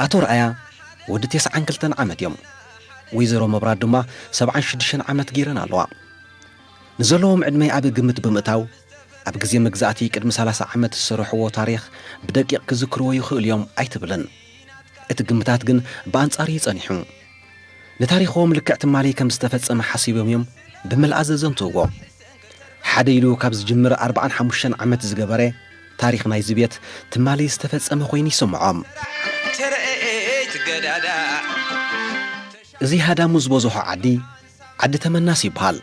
ኣቶ ርኣያ ወዲ ተስዓን ክልተን ዓመት እዮም። ወይዘሮ መብራት ድማ ሰብዓን ሽዱሽተን ዓመት ገይረን ኣለዋ። ንዘለዎም ዕድመ ኣብ ግምት ብምእታው፣ ኣብ ግዜ መግዛእቲ ቅድሚ ሰላሳ ዓመት ዝሰርሕዎ ታሪኽ ብደቂቕ ክዝክርዎ ይኽእሉ እዮም ኣይትብልን። እቲ ግምታት ግን ብኣንጻሩ እዩ ጸኒሑ። ንታሪኾም ልክዕ ትማሊ ከም ዝተፈጸመ ሓሲቦም እዮም ብምልኣት ዘዘንትውዎ። ሓደ ኢሉ ካብ ዝጅምር ኣርባዓን ሓሙሽተን ዓመት ዝገበረ ታሪኽ ናይዚ ቤት ትማሊ ዝተፈጸመ ኮይኑ ይስምዖም። እዚ ሃዳሙ ዝበዝሖ ዓዲ፣ ዓዲ ተመናስ ይበሃል።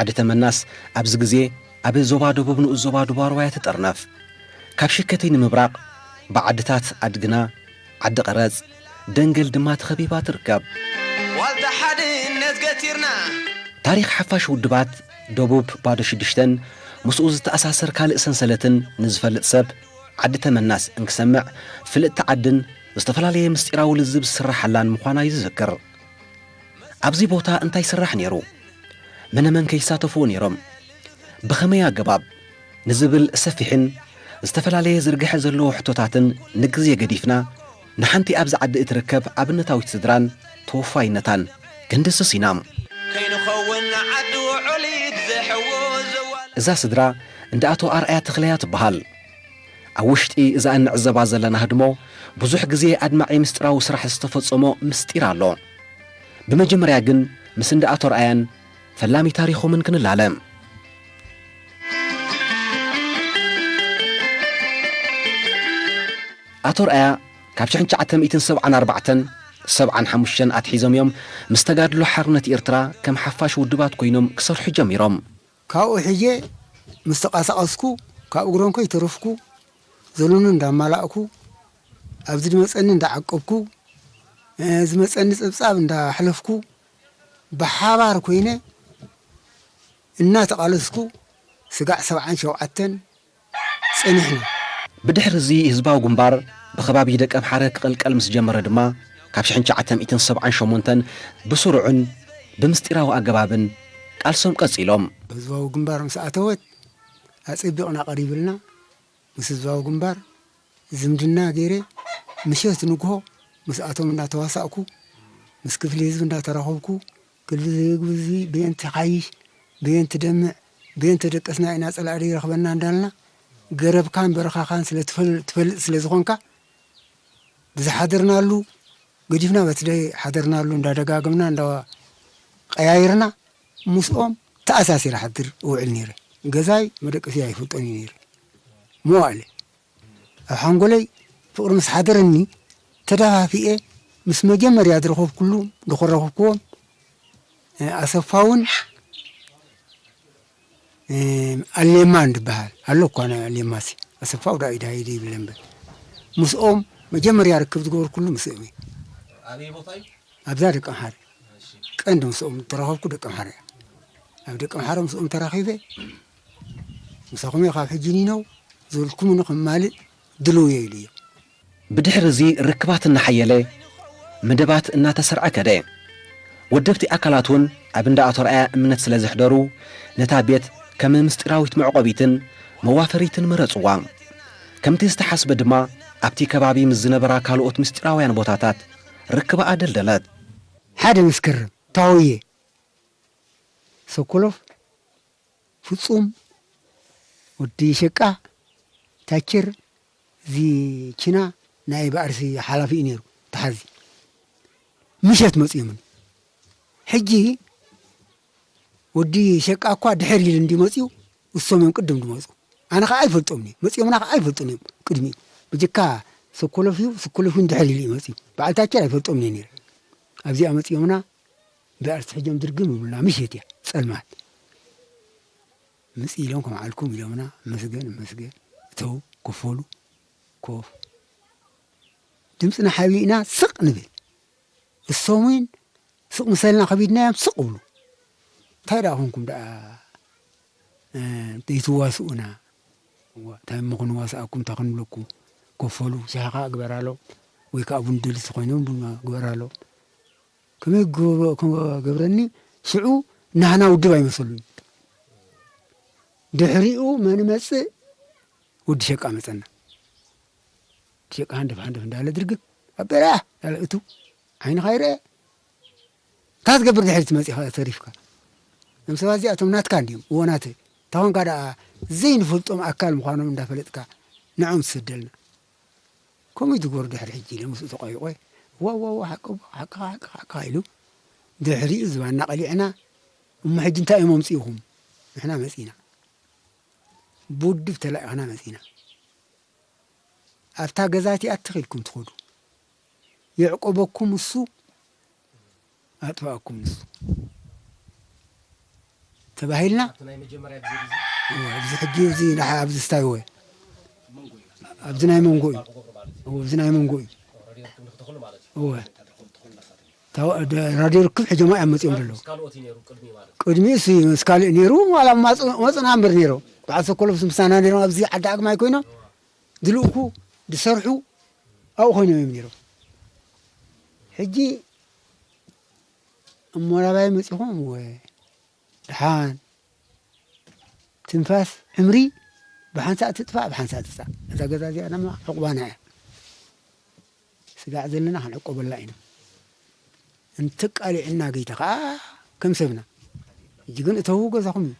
ዓዲ ተመናስ ኣብዚ ግዜ ኣብ ዞባ ደቡብ ንኡስ ዞባ ደቡባርዋ እያ ትጥርነፍ። ካብ ሽከቲ ንምብራቕ ብዓድታት ኣድግና፣ ዓዲ ቀረጽ፣ ደንገል ድማ ተኸቢባ ትርከብ። ዋልታ ሓድነት ገቲርና። ታሪኽ ሓፋሽ ውድባት ደቡብ ባዶ ሽዱሽተን ምስኡ ዝተኣሳሰር ካልእ ሰንሰለትን ንዝፈልጥ ሰብ ዓዲ ተመናስ እንክሰምዕ ፍልጥቲ ዓድን ዝተፈላለየ ምስጢራዊ ልዝብ ዝስራሓላን ምዃና እዩ ዝዝክር። ኣብዚ ቦታ እንታይ ይስራሕ ነይሩ? መነመን ከይሳተፍዎ ነይሮም? ብኸመይ ኣገባብ? ንዝብል ሰፊሕን ዝተፈላለየ ዝርግሐ ዘለዎ ሕቶታትን ንግዜ ገዲፍና፣ ንሓንቲ ኣብዚ ዓዲ እትርከብ ኣብነታዊት ስድራን ተወፋይነታን ክንድስስ ኢና። ከይንኸውን ዓዲ ውዑሊት ዘሕዎ ዘዋል እዛ ስድራ እንዳ ኣቶ ኣርኣያ ተኽለያ ትበሃል። ኣብ ውሽጢ እዛ እንዕዘባ ዘለና ህድሞ ብዙሕ ግዜ ኣድማዒ ምስጢራዊ ስራሕ ዝተፈጸሞ ምስጢር ኣሎ። ብመጀመርያ ግን ምስ እንዳ ኣቶ ርኣያን ፈላሚ ታሪኾምን ክንላለ። ኣቶ ርኣያ ካብ ሽሕን ትሽዓተ ሚእትን ሰብዓን ኣርባዕተን ሰብዓን ሓሙሽተን ኣትሒዞም እዮም ምስ ተጋድሎ ሓርነት ኤርትራ ከም ሓፋሽ ውድባት ኮይኖም ክሰርሑ ጀሚሮም። ካብኡ ሕጄ ምስ ተቓሳቐስኩ፣ ካብ እግሮም ከይተረፍኩ፣ ዘሎኒ እንዳማላእኩ፣ ኣብዚ ዝመጸኒ እንዳዓቀብኩ፣ እ፣ ዝመጸኒ ጸብጻብ እንዳሕለፍኩ፣ ብሓባር ኮይነ እናተቓለስኩ፣ ስጋዕ ሰብዓን ሸውዓተን ጸኒሕና። ብድሕሪ እዚ ህዝባዊ ግንባር ብኸባቢ ደቀምሓረ ክቕልቀል ምስ ጀመረ ድማ፣ ካብ ሽሕን ትሽዓተ ሚእትን ሰብዓን ሸሞንተን ብስሩዕን ብምስጢራዊ ኣገባብን ቃልሶም ቀጺሎም። ህዝባዊ ግንባር ምስ ኣተወት፣ ኣጸቢቕና ቀሪብልና፣ ምስ ህዝባዊ ግንባር ዝምድና ገይረ፣ ምሸት ንግሆ ምስኣቶም እናተዋሳእኩ፣ ምስ ክፍሊ ህዝቢ እናተራኸብኩ፣ ክፍሊ ህዝቢ በየን ትሓይሽ፣ በየን ትደምዕ፣ በየን ተደቀስና ኢና ጸላኢ ይረኽበና እንዳልና፣ ገረብካን በረኻኻን ስለ ትፈል-፣ ትፈልጥ ስለ ዝኾንካ፣ ብዝሓደርናሉ ገዲፍና በቲ ዘይሓደርናሉ እንዳደጋገምና እንዳቀያየርና ምስኦም ተኣሳሲረ ሓድር እውዕል ነይረ። ገዛይ መደቀሲ ኣይፈልጦን እዩ ነይረ። መዋእለ ኣብ ሓንጎለይ ፍቕሪ ምስ ሓደረኒ ተደፋፊኤ ምስ መጀመርያ ዝረኸብኩሉ፣ ዝረኸብኩዎም፣ እ፣ ኣሰፋውን፣ እ፣ ኣሌማን ዝበሃል ኣሎ እኳ፣ ናይ ኣሌማሲ ኣሰፋው ዳኢ ዳሂ ይብል እምበር፣ ምስኦም መጀመርያ ርክብ ዝገበርኩሉ ምስኦም እዩ። ኣበይ ቦታ እዩ? ኣብዛ ደቀምሓረ። እሺ። ቀንዲ ምስኦም ዝተራኸብኩ ደቀምሓረ እያ። ኣብ ደቀምሓረ ምስኦም ተራኺበ፣ "ምሳኹም እየ ካብ ሕጂ ንነው ዝበልኩምኒ ከማልእ ድልው እየ" ኢሉ እዩ። ብድሕሪ እዚ ርክባት እናሓየለ፣ መደባት እናተሰርዐ ከደ። ወደብቲ ኣካላት እውን ኣብ እንዳ ኣቶ ርኣያ እምነት ስለ ዘሕደሩ፣ ነታ ቤት ከም ምስጢራዊት መዕቆቢትን መዋፈሪትን መረጽዋ። ከምቲ ዝተሓስበ ድማ፣ ኣብቲ ከባቢ ምስ ዝነበራ ካልኦት ምስጢራውያን ቦታታት ርክባ ኣደልደለት። ሓደ መስከረም ታውየ ሶኮሎፍ፣ ፍጹም፣ ወዲ ሸቃ፣ ታችር፣ እዚ ቺና ናይ ባዕርሲ ሓላፊ እዩ ነይሩ፣ ተሓዚ። ምሸት መጺኦምኒ። ሕጂ ወዲ ሸቃ እኳ ድሕር ኢሉ እንዲ መጺኡ፣ እሶም እዮም ቅድም ድመጹ። ኣነ ኸዓ ኣይፈልጦምን እየ። መጺኦምና ኸዓ ኣይፈልጡን እዮም ቅድሚኡ። ብጅካ ስኮሎፍ እዩ፣ ስኮሎፍ እውን ድሕር ኢሉ እዩ መጺኡ። በዓል ታቸር ኣይፈልጦምን እየ ነይረ። ኣብዚኣ መጺኦምና፣ ብኣርሲ ሕጆም ድርግም ይብሉና። ምሸት እያ፣ ጸልማት። ምጽእ ኢሎም ከም ዓልኩም ኢሎምና፣ መስገን፣ መስገን። እተው፣ ኮፈሉ፣ ኮፍ። ድምጽና ሓቢእና ስቕ ንብል። እሶም እውን ስቕ ምሰልና ከቢድናዮም ስቕ እብሉ። እንታይ ደኣ ኾንኩም ደኣ፣ እ፣ ዘይትዋስኡና? እዋ፣ እንታይ እሞ ክንዋስኣኩም፣ እንታይ ክንብለኩም? ኮፈሉ፣ ሻሂ ከኣ ግበራሎም፣ ወይ ከኣ ቡን ደልቲ ኮይኖም ቡን ግበራሎም። ከመይ ክገ-፣ ክገብረኒ፣ ሽዑ ናህና ውድብ ኣይመሰሉን። ድሕሪኡ መን መጽእ? ወዲ ሸቃ መጸና። ሸቃ ሃንደፍ ሃንደፍ እንዳለ ድርግም። ኣበራ ያለ እቱ ዓይንኻ ይርአ። እንታይ ትገብር ድሕሪ ትመፂኻ ተሪፍካ? እዞም ሰባት እዚኣቶም ናትካ እንዲዮም፣ እዎ ናተይ። እንተኾንካ ደኣ ዘይንፈልጦም ኣካል ምዃኖም እንዳፈለጥካ ንዖም ትሰደልና። ከምኡ እዩ ዝግበሩ ድሕሪ ሕጂ ኢለ ምስኡ ተቋይቆ። ዋ፣ ዋ፣ ዋ፣ ሓቂ፣ ሓቅኻ፣ ሓቅኻ፣ ሓቅኻ ኢሉ ድሕሪኡ ዝባና ቀሊዕና፣ እሞ ሕጂ እንታይ እዮም ኣምፂኡኹም? ንሕና መፂና። ብውድብ ተላኢኽና መፂና። ኣብታ ገዛ እቲኣ ትኽ ኢልኩም ትኸዱ። የዕቆበኩም እሱ፣ ኣጥፍኣኩም ንሱ ተባሂልና። ኣብቲ ናይ መጀመርያ ግዜ ድዩ? እወ፣ ኣብዚ ሕጂ እዚ ንሓ-፣ ኣብዚ ስታይወ። መንጎ እዩ። ኣብዚ ናይ መንጎ እዩ። ባርኮ ገብሩ ማለት እዩ። እወ፣ ኣብዚ ናይ መንጎ እዩ። ሬድዮ ርክብ ንክትኽሉ ማለት እዩ። እወ። ታው-፣ ደ-፣ ራድዮ ርክብ ሕጆማ እዮም መጺኦም ዘለዉ። ምስ ካልኦት እዩ ነይሩ፣ ቅድሚ ማለት እዩ። ቅድሚ እሱ እዩ፣ ምስ ካልእ ነይሩ፣ ዋላ ማጽ-፣ መጽና እምበር ነይሩ። በዓል ሰኮሎፍ ምስ ምሳና ነይሮም፣ ኣብዚ ዓዲ ዓግማይ ኮይኖም፣ ዝልእኩ፣ ዝሰርሑ፣ ኣብኡ ኮይኖም እዮም ነይሮም። ሕጂ እሞ ናባይ መጺኹም፣ እወ፣ ደሓን። ትንፋስ ዕምሪ ብሓንሳእ ትጥፋእ፣ ብሓንሳእ ትጻእ። እዛ ገዛ እዚኣ ድማ ዕቑባና እያ። ስጋዕ ዘለና ክንዕቆበላ ኢና። እንትቃሊዕና ጌታ ኸዓ ከም ሰብና። ሕጂ ግን እተዉ ገዛኹም እዩ።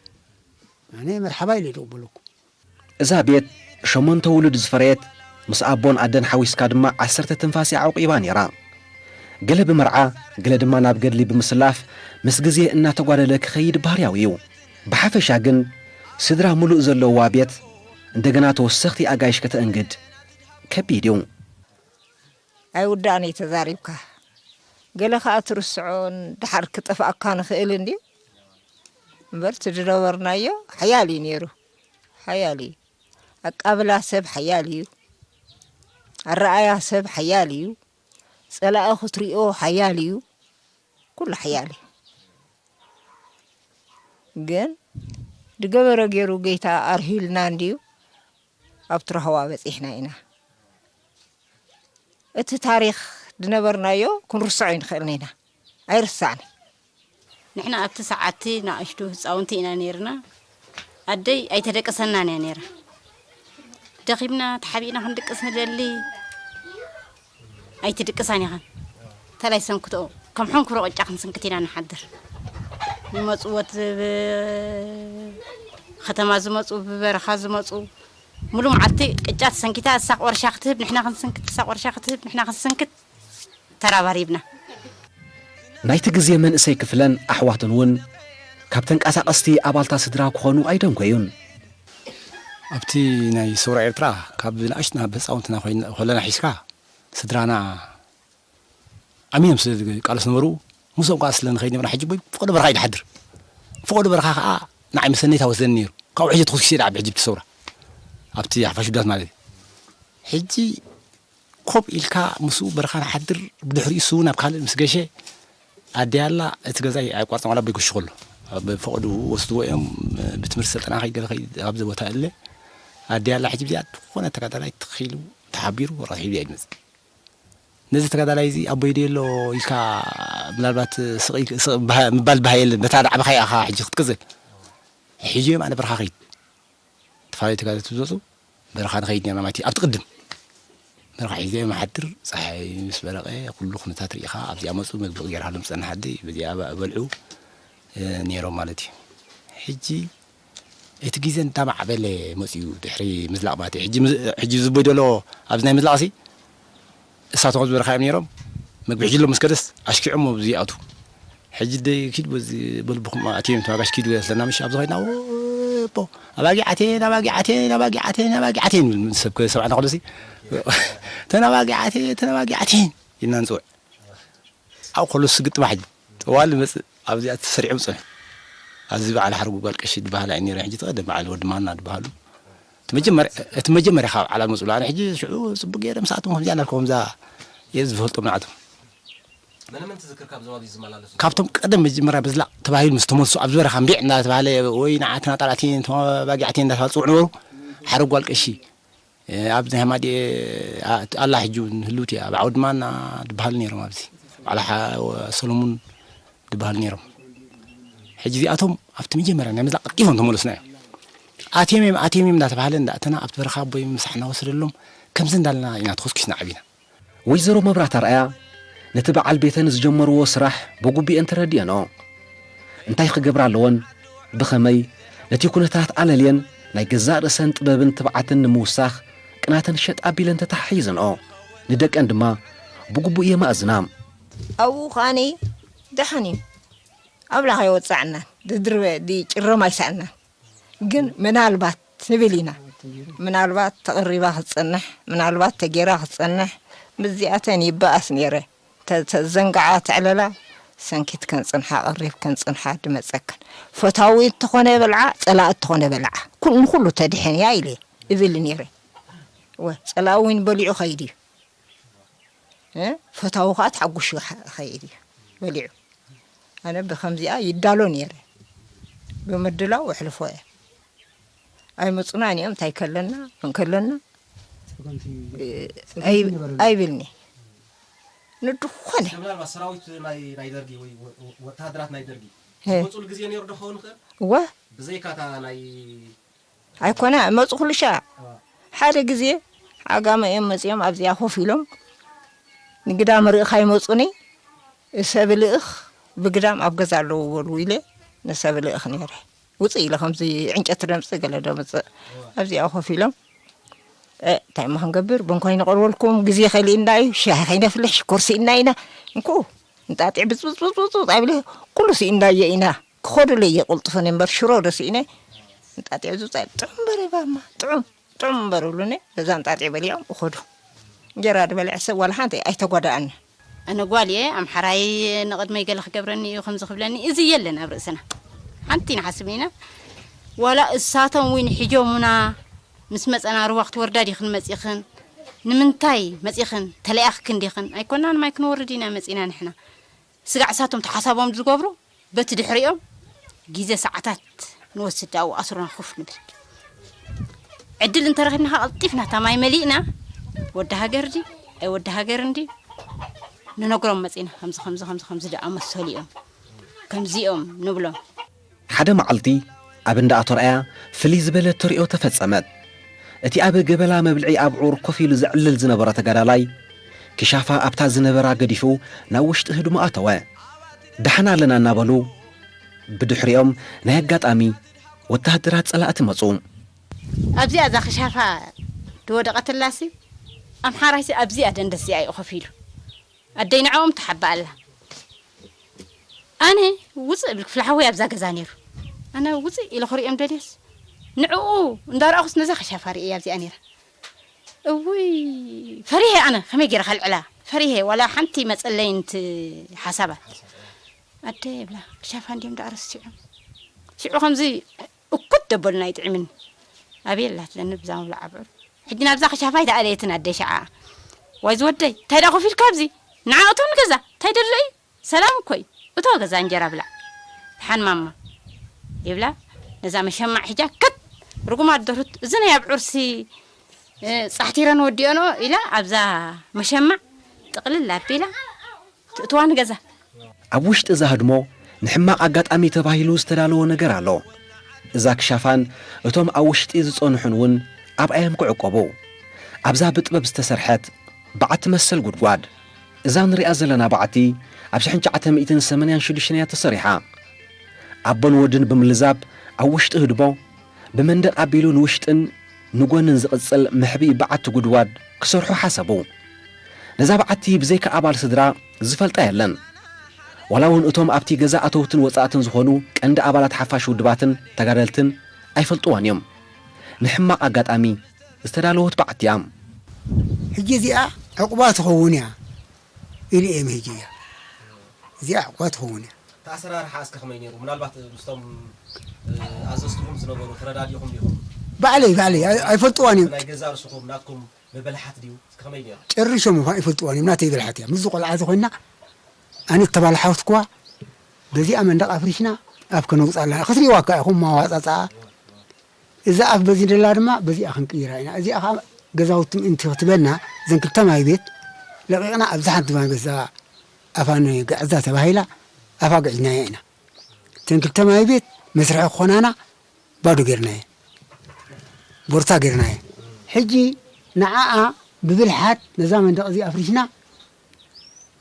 ኣነ መርሓባ ኢለ ዶ ክበለኩም። እዛ ቤት ሸሞንተ ውሉድ ዝፈረየት፣ ምስ ኣቦን ኣደን ሓዊስካ ድማ ዓሰርተ ትንፋስ ኣዕቂባ ነይራ። ገለ ብመርዓ፣ ገለ ድማ ናብ ገድሊ ብምስላፍ፣ ምስ ግዜ እናተጓደለ ክኸይድ ባህርያዊ እዩ። ብሓፈሻ ግን፣ ስድራ ምሉእ ዘለዋ ቤት፣ እንደገና ተወሰኽቲ ኣጋይሽ ከተእንግድ ከቢድ እዩ። ኣይውዳእን እዩ ተዛሪብካ። ገለ ኸኣ ትርስዖን ደሓር ክጠፍኣካ ንኽእል እንድዩ። እምበር እቲ ዝነበርናዮ ሓያል እዩ ነይሩ። ሓያል እዩ። ኣቃብላ ሰብ ሓያል እዩ። ኣረኣያ ሰብ ሓያል እዩ። ጸላኢ ክትሪኦ ሓያል እዩ። ኩሉ ሓያል እዩ። ግን ዝገበረ ገይሩ ጌታ ኣርሂልና እንድዩ ኣብቲ ራህዋ በጺሕና ኢና። እቲ ታሪኽ ዝነበርናዮ ክንርስዖ ኣይንኽእልን ኢና። ኣይርሳዕን። ንሕና ኣብቲ ሰዓትቲ ንኣሽቱ ህጻውንቲ ኢና ነይርና። ኣደይ ኣይተደቅሰናን እያ ነይራ። ደኺምና ተሓቢእና ክንድቅስ ንደሊ፣ ኣይትድቅሳን ኢኻን። ተላይ ሰንክትኦ፣ ከም ሕንኩሮ ቅጫ ክንስንክት ኢና ንሓድር። ዝመጹ ወት-፣ ብ-፣ ከተማ ዝመጹ፣ ብበረኻ ዝመጹ፣ ሙሉ መዓልቲ ቅጫ ተሰንኪታ፣ እሳ ቆርሻ ክትህብ፣ ንሕና ክንስንክት፣ እሳ ቆርሻ ክትህብ፣ ንሕና ክንስንክት፣ ተራባሪብና። ናይቲ ግዜ መንእሰይ ክፍለን ኣሕዋትን እውን ካብ ተንቀሳቐስቲ ኣባልታ ስድራ ክኾኑ ኣይደንጎዩን። ኣብቲ ናይ ሰውራ ኤርትራ ካብ ንኣሽትና ብህፃውንትና ኮይን-፣ ከለና ሒዝካ ስድራና ኣሚኖም ስለ ዝቃለሱ ነበሩ። ምስኦም ከዓ ስለ ንኸይድ ነበርና። ሕጂ ቦይ ፈቐዶ በረኻ እዩ ዝሓድር። ፈቐዶ በረኻ ከዓ ንዓይ መሰነይታ ወስደኒ ነይሩ። ካብኡ ሕጂ ተኾስኪሰ ደኣ ብሕጂ ብቲ ሰውራ ኣብቲ ሓፋሽ ውዳት ማለት እዩ። ሕጂ ኮፍ ኢልካ ምስኡ በረኻ ንሓድር፣ ብድሕሪኡ እሱ ናብ ካልእ ምስ ገሸ፣ ኣደይ ኣላ፣ እቲ ገዛ ኣይቋርጾም ዋላ ኣቦይ ክሹ ከሎ። ኣብ ፈቐድኡ ወስድዎ እዮም፣ ብትምህርቲ ስልጠና ከይድ ገለ ከይድ ኣብዚ ቦታ እለ። ኣደይ ኣላ፣ ሕጂ ብዚኣ ዝኾነ ተጋዳላይ ትኽ ኢሉ ተሓቢሩ ረኺቡ እያ ዝመጽእ። ነዚ ተጋዳላይ እዚ ኣቦይ ድዩ ኣሎ ኢልካ ምናልባት ስቕ ኢል-፣ ስቕ ምባ-፣ ምባል ባህ የለን። በታ ዳዕባኻ ኢኻ ሕጂ ክትቅጽል። ሒዙ እዮም ኣነ በረኻ ከይድ። ተፈላለዩ ተጋደልቲ ዝመጹ በረኻ ንኸይድ ኔርና ማለት እዩ። ኣብቲ ቅድም በረኻ ሒዘ መሓድር፣ ጸሓይ ምስ በረቐ፣ ኩሉ ኩነታት ርኢኻ፣ ኣብዚኣ መጹ፣ መግቢ ቀይርሃሎም ዝጸንሓ ኣደይ፣ በዚኣ በ-፣ በልዑ፣ እ፣ ኔሮም ማለት እዩ። ሕጂ እቲ ግዜ እንዳማዕበለ መጺኡ ድሕሪ ምዝላቕ ማለት እዩ። ሕጂ ምዝ-፣ ሕጂ ዝቦይ ደሎ ኣብዚ ናይ ምዝላቕሲ፣ እሳቶም ከም ዝበልካ እዮም ነይሮም። መግቢ ሕጅሎም ምስ ከደስ ኣሽኪዖም ኣብዚ ይኣትዉ። ሕጂ ደይ ኪድ በዚ በልብኹም ኣትዮም ተባጋሽ ኪድ ስለና ምሽ ኣብዚ ኮይና፣ "ኦቦ፣ ኣባጊዕ ኣቴን፣ ኣባጊዕ ኣቴን፣ ኣባጊዕ ኣቴን፣ ኣባጊዕ ኣቴን" ይብል። ምስ ሰብ ከሰብዕና ከሎሲ፣ "ተን ኣባጊዕ ኣቴን፣ ተን ኣባጊዕ ኣቴን" ኢልና ንጽውዕ። ኣብኡ ከሎ ስግጥ ባሕጂ፣ ጠዋል ይመጽእ፣ ኣብዚኣ ተሰሪዖም ጽንሑ። ኣብዚ በዓል ሓርጉ ጓል ቀሺ ዝበሃላ እየን ነይረን። ሕጂ እቲ ቀደም በዓል ወዲ ማና ዝበሃሉ። እቲ መጀመርያ፣ እቲ መጀመርያ ካብ ዓላ መጽኡ፣ ኣነ ሕጂ ሽዑ ጽቡቅ ገይረ ምስኣቶም ከምዚኣ እናልኩ ከምዛ እየ ዝፈልጦም ንዓቶም። መነ መን ትዝክር ካብዞም ኣብዚ ዝመላለሱ? ካብቶም ቀደም መጀመርያ ምዝላቕ ተባሂሉ ምስ ተመልሱ፣ ኣብዚ በረኻ እምቢዕ እናተባሃለ ወይ ንዓትና ጠላእቲ፣ ተባጊዕቲ እንዳተባሃሉ ዝጽውዑ ነበሩ። ሓረግ ጓል ቀሺ፣ እ፣ ኣብ ናይ ሃማዴ፣ እ፣ ኣ-፣ ኣላ ሕጂ እውን ህልውቲ እያ። ኣብ ዓውድማና ዝበሃሉ ነይሮም ኣብዚ። ባዕላ ሓ-፣ ወ-፣ ሰሎሙን ዝበሃሉ ነይሮም። ሕጂ እዚኣቶም ኣብቲ መጀመርያ ናይ ምዝላቕ ቀልጢፎም ተመለሱና እዮም። ኣትዮም እዮም፣ ኣትዮም እዮም እንዳተባሃለ እንዳእተና ኣብቲ በረኻ ኣቦይ ምሳሕ እናወሰደሎም ከምዚ እንዳልና ኢና ተኾስኪስና ዓቢና። ወይዘሮ መብራት ኣርኣያ ነቲ በዓል ቤተን ዝጀመርዎ ስራሕ ብጉቢአን ተረዲአንኦ። እንታይ ክገብራ ኣለወን፣ ብኸመይ ነቲ ኩነታት ኣለልየን ናይ ገዛእ ርእሰን ጥበብን ትብዓትን ንምውሳኽ ቅናተን ሸጥ ኣቢለን ተተሓሒዘንኦ። ንደቀን ድማ ብግቡእ የማእዝና። ኣብኡ ኸኣኒ ደሓን እዩ። ኣምላኽ ኣይወጻዕናን፣ ድድርበ ድጭረም ኣይሰኣናን። ግን ምናልባት ንብል ኢና። ምናልባት ተቐሪባ ክትጸንሕ፣ ምናልባት ተጌራ ክትጸንሕ፣ ምስዚኣተን ይበኣስ ነይረ። ተ-፣ ተዘንግዓ ተዕለላ፣ ሰንኪትከን ጽንሓ፣ ቀሪብከን ጽንሓ፣ ድመጸክን። ፈታዊ እንተኾነ በልዓ፣ ጸላኢ እንተኾነ በልዓ። ኩል-፣ ንኹሉ ተድሕን እያ ኢለ እብል ነይረ። ወ-፣ ጸላኢ እውን በሊዑ ኸይድ እዩ። እ? ፈታዊ ኸዓ ተሓጒሱ ይኸ-፣ ይኸይድ እዩ። በሊዑ። ኣነ ብኸምዚኣ ይዳሎ ነይረ። ብምድላው እሕልፎ እየ። ኣይመጹናን እዮም፣ እንታይ ከለና፣ ምን ከለና፣ ጸገምቲ እ፣ ጸገምቲ ኣይ-፣ ነበረ። ኣይብልኒ። ንድኾነ። ምናልባት ሰራዊት ናይ፣ ናይ ደርጊ ወይ ወ-፣ ወ-፣ ወተሃደራት ናይ ደርጊ ሄ። ዝመጹሉ ግዜ ነይሩ ዶ ክኸውን ይኽእል? እወ። ብዘይካ እታ ናይ ኣይኮነ፣ መጹ ኩሉ ሻዕ። ኣዋ። ሓደ ግዜ ዓጋመ እዮም መጺኦም ኣብዚኣ ኮፍ ኢሎም። ንግዳም ርኢኻ ይመጹኒ፣ እሰ ብልእኽ ብግዳም ኣብ ገዛ ኣለዉ በሉ ኢለ ንሰ ብልእኽ ነይረ። ውጽእ ኢለ ከምዚ ዕንጨቲ ደምጽእ ገለ ደምጽእ። ኣብዚኣ ኮፍ ኢሎም፣ "እ፣ እንታይ እሞ ክንገብር? በንኳይ ንቐርበልኩም፣ ግዜ ከሊእና እዩ፣ ሻሂ ከይነፍልሕ ሽኮር ስኢና ኢና። እንኩ፣ እንጣጢዕ ብጽብጽ ብጽብጽ ኣብለ፣ ኩሉ ስኢናዮ ኢና። ክኸዱለይ እየ ቅልጡፍ እምበር ሽሮ ዶ ስኢነ?" እንጣጢዕ ብጽብጽ፣ "ጥዑም በሬ ባማ፣ ጥዑም፣ ጥዑም በሬ" ብሉኒ። በዛ እንጣጢዕ በሊዖም እኸዱ። እንጀራ ዝበልዐ ሰብ ዋላ ሓንቲ ኣይተጓዳኣኒ። ኣነ ጓል እየ፣ ኣምሓራይ ንቕድመይ ገለ ክገብረኒ እዩ ከምዚ ክብለኒ፣ እዚ የለን ኣብ ርእስና። ሓንቲ ንሓስብ ኢና። ዋላ እሳቶም እውን ሒጆሙና ምስ መጸና ሩባ ክትወርዳ ዲኽን መጺኽን? ንምንታይ መጺኽን? ተለኣኽክን ዲኽን? ኣይኮናን፣ ማይ ክንወርድ ኢና መጺና ንሕና። ስጋዕ እሳቶም ተሓሳቦም ዝገብሩ፣ በቲ ድሕሪኦም ግዜ ሰዓታት ንወስድ፣ ኣብኡ ኣስሩና ኮፍ ንብል። ዕድል እንተረኺብና ኸዓ ቀልጢፍና እታ ማይ መሊእና፣ ወዲ ሃገር ድዩ ኣይ ወዲ ሃገር እንድዩ ንነግሮም መጺና፣ ከምዚ፣ ከምዚ፣ ከምዚ፣ ከምዚ ደኣ መሰሉ እዮም፣ ከምዚኦም ንብሎም። ሓደ መዓልቲ ኣብ እንዳ ኣቶ ርኣያ ፍልይ ዝበለት ተርእዮ ተፈጸመት። እቲ ኣብ ገበላ መብልዒ ኣብዑር ኮፍ ኢሉ ዘዕልል ዝነበረ ተጋዳላይ፣ ክሻፋ ኣብታ ዝነበራ ገዲፉ ናብ ውሽጢ ህድሞ ኣተወ። ደሓን ኣለና እናበሉ፣ ብድሕሪኦም ናይ ኣጋጣሚ ወተሃደራት ጸላእቲ መጹ። ኣብዚኣ እዛ ክሻፋ ዝወደቐትላሲ፣ ኣምሓራይሲ ኣብዚኣ ደንደስ እዚኣ እዩ ኮፍ ኢሉ። ኣደይ ንዕኦም ትሓብእ ኣላ። ኣነ ውፅእ እብል፣ ክፍለ ሓወይ ኣብዛ ገዛ ነይሩ። ኣነ ውፅእ ኢለ ክሪኦም ደልየስ፣ ንዕኡ እንዳረኣኹስ ነዛ ከሻፋ ርእየ ኣብዚኣ ነይራ። እውይ፣ ፈሪሀ ኣነ፣ ከመይ ገይረ ከልዕላ? ፈሪሀ፣ ዋላ ሓንቲ መፀለይንቲ ሓሳባት። ኣደ እብላ፣ ክሻፋ እንድዮም ደኣ ረሲዖም። ሽዑ ከምዚ እኩት ደበሉና ኣይጥዕምን። ኣበይ ኣላ ትለኒ ብዛ ምብላዕ ኣብዑር። ሕጂ ናብዛ ክሻፋ ኣይተኣለየትን ኣደ ሸዓ። ዋይ ዝወደይ፣ እንታይ ደኣ ኮፍ ኢልካ ኣብዚ? ንዓ እቶ ንገዛ፣ እንታይ ደሎ እዩ? ሰላም እኮ እዩ። እቶ ገዛ እንጀራ ብላዕ። ደሓን ማማ። ይብላ፣ ነዛ መሸማዕ ሒጃ ከት ርጉማት ደርሁት፣ እዚ ናይ ኣብዑርሲ፣ እ፣ ጻሕቲረን ወዲኦንኦ ኢላ ኣብዛ መሸማዕ ጥቕልል ኣቢላ ትእትዋ ንገዛ። ኣብ ውሽጢ እዛ ህድሞ ንሕማቕ ኣጋጣሚ ተባሂሉ ዝተዳለወ ነገር ኣሎ። እዛ ክሻፋን እቶም ኣብ ውሽጢ ዝጸንሑን እውን ኣብኣ እዮም ክዕቆቡ። ኣብዛ ብጥበብ ዝተሰርሐት በዓቲ መሰል ጉድጓድ። እዛ ንሪኣ ዘለና በዓቲ ኣብ ሽሕን ትሽዓተ ሚእትን ሰማንያን ሽዱሽተን እያ ተሰሪሓ። ኣቦን ወድን ብምልዛብ ኣብ ውሽጢ ህድሞ ብመንደቕ ኣቢሉ ንውሽጥን ንጎንን ዝቕጽል መሕብኢ በዓቲ ጉድጓድ ክሰርሑ ሓሰቡ። ነዛ በዓቲ ብዘይካ ኣባል ስድራ ዝፈልጣ የለን። ዋላ እውን እቶም ኣብቲ ገዛ ኣተውትን ወጻእትን ዝኾኑ ቀንዲ ኣባላት ሓፋሽ ውድባትን ተጋደልትን ኣይፈልጥዋን እዮም። ንሕማቕ ኣጋጣሚ ዝተዳለወት በዓቲ እያ። ሕጂ እዚኣ ዕቑባ ትኸውን እያ ኢሉ እየ መሂጀያ። እዚኣ ዕቑባ ትኸውን እያ። እቲ ኣሰራርሓ እስከ ከመይ ነይሩ? ምናልባት ምስቶም፣ እ፣ ኣዘዝትኹም ዝነበሩ ተረዳዲኹም ዲኹም? ባዕለይ፣ ባዕለይ፣ ኣይ-፣ ኣይፈልጥዋን እዮም። ናይ ገዛ ርእስኹም ናትኩም መበላሓት ድዩ? እስከ ከመይ ነይሩ? ጨሪሾም እኳ ኣይፈልጥዋን እዮም። ናተይ በላሓት እያ። ምስዚ ቆልዓ እዚ ኮይና፣ ኣነ እተባላሓወትኩዋ፣ በዚኣ መንደቕ ኣፍሪሽና ኣፍ ከነውፅኣላ። ክትሪእዋ እኳ ኢኹም ማዋፃፃኣ። እዛ ኣፍ በዚ ደላ ድማ በዚኣ ክንቅይራ ኢና። እዚኣ ኸዓ ገዛውቲ ምእንቲ ክትበና፣ እዘን ክልተ ማይ ቤት ለቒቕና ኣብዛ ሓንቲ ማይ ቤት፣ እዛ ኣፋ ንግዕዛ ተባሂላ፣ ኣፋ ግዕዝናያ ኢና። እተን ክልተ ማይ ቤት መስርሒ ክኾናና ባዶ ጌርናየን። ቦርታ ጌርናየን። ሕጂ ንዓኣ ብብልሓት ነዛ መንደቕ እዚ ኣፍሪስና፣